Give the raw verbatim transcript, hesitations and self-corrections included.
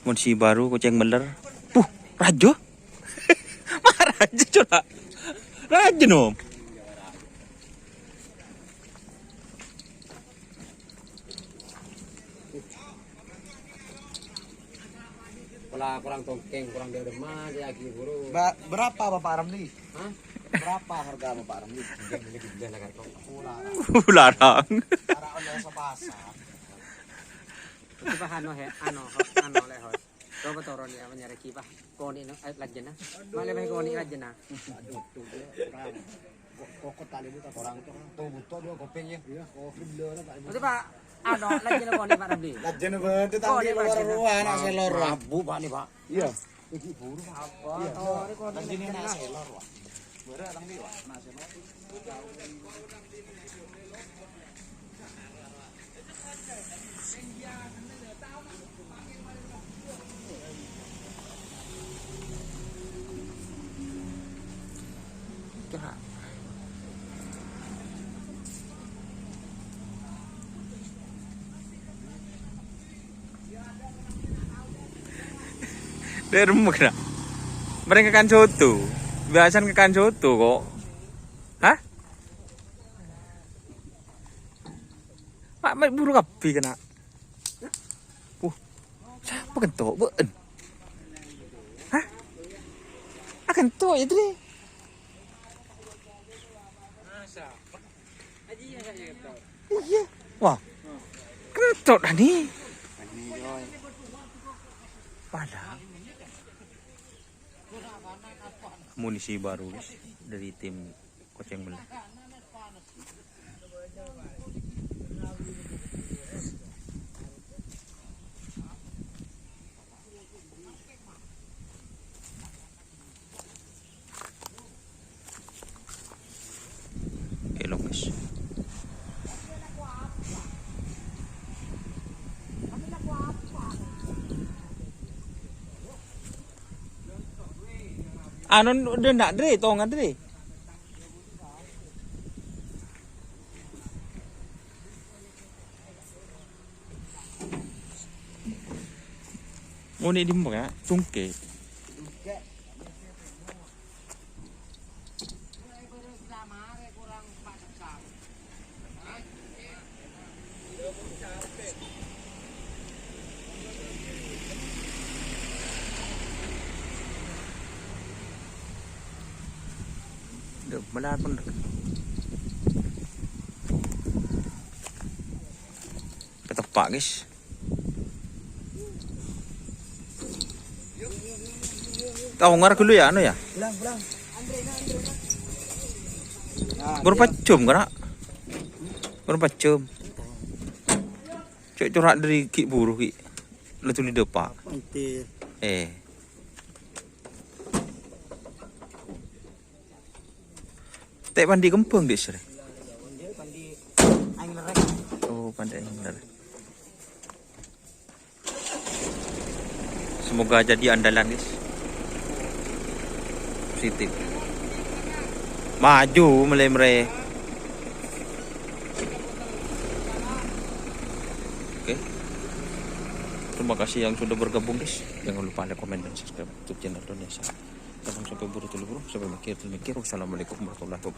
Mon si bhuru kocèng mèller. Puh, rajâ. Ma' rajâ, Cora. Rajâ, Nom. Pola korang tongkèng, korang dâremma, jâ' aghi' buru. Ba-, berapa Bapak Ramli? Hah? Berapa harga Bapak Ramli? Gila, gila, gila, lah, kan, kok. Larang. Larang. Ara' oleh sepasang. Itu, Pak, anu, he, anu, ho-, anu, le, host. Coba turun ya, menyereki, Pak. Koni, no, eh, lajena. Male, Pak, koni lajena. Aduh, tuh, dia kurang. Kok, kokot tali itu tak kurang. Tuh, butuh dua kuping, ya. Iya, kopi dulu, Pak. Itu, Pak, anu, lajena koni, Pak Ramli. Lajena, Pak, itu tadi Koni, Pak, luar jena. Ruangan, Pak, selor, Pak. Mabuk, Pak, nih, Pak. Iya. Iki buru, Pak. Apa? Iya. Oh, ini koni Lajena lajena. Nak selor, Pak. Bara, tang di, Pak. Nak selor. Dâ' remma kèra. Mèrèng kakan soto. Biasana kakan soto, kok. Hah? Pak, ma' buru kabbhi, kèna. Wuh, sapa kento'? Bâ'en. Hah? Akento' ya, Dri? Iyâ. Wah. Kento' tadi. Padahal. Amunisi bhuru, guys, dari tim Kocèng Mèller. Oke, loh, guys. Anu, udah ndak, Dri, tongan, Dri. Ngonè' dimma, Kak? Tungkè. Duh, benar bener. Keteppa', guys. Kau ngar dulu ya, anu ya? Pulang, pulang. Berapa jam, kena? Berapa jam? Cek corak dari ki buru ki. Lah tuli depa. Nanti. Eh. Tè' pandi kembang, Dik, sere? Pandi aèng lerrèng. Oh, pandi aèng lerrèng. Semoga jadi andalan, guys. Positif. Maju, mele-mele. Oke. Terima kasih yang sudah bergabung, guys. Jangan lupa like, komen, dan subscribe YouTube channel Indonesia. Jangan sampai buru dulu, bro. Sampai mikir, mikir. Wassalamualaikum warahmatullahi wabarakatuh.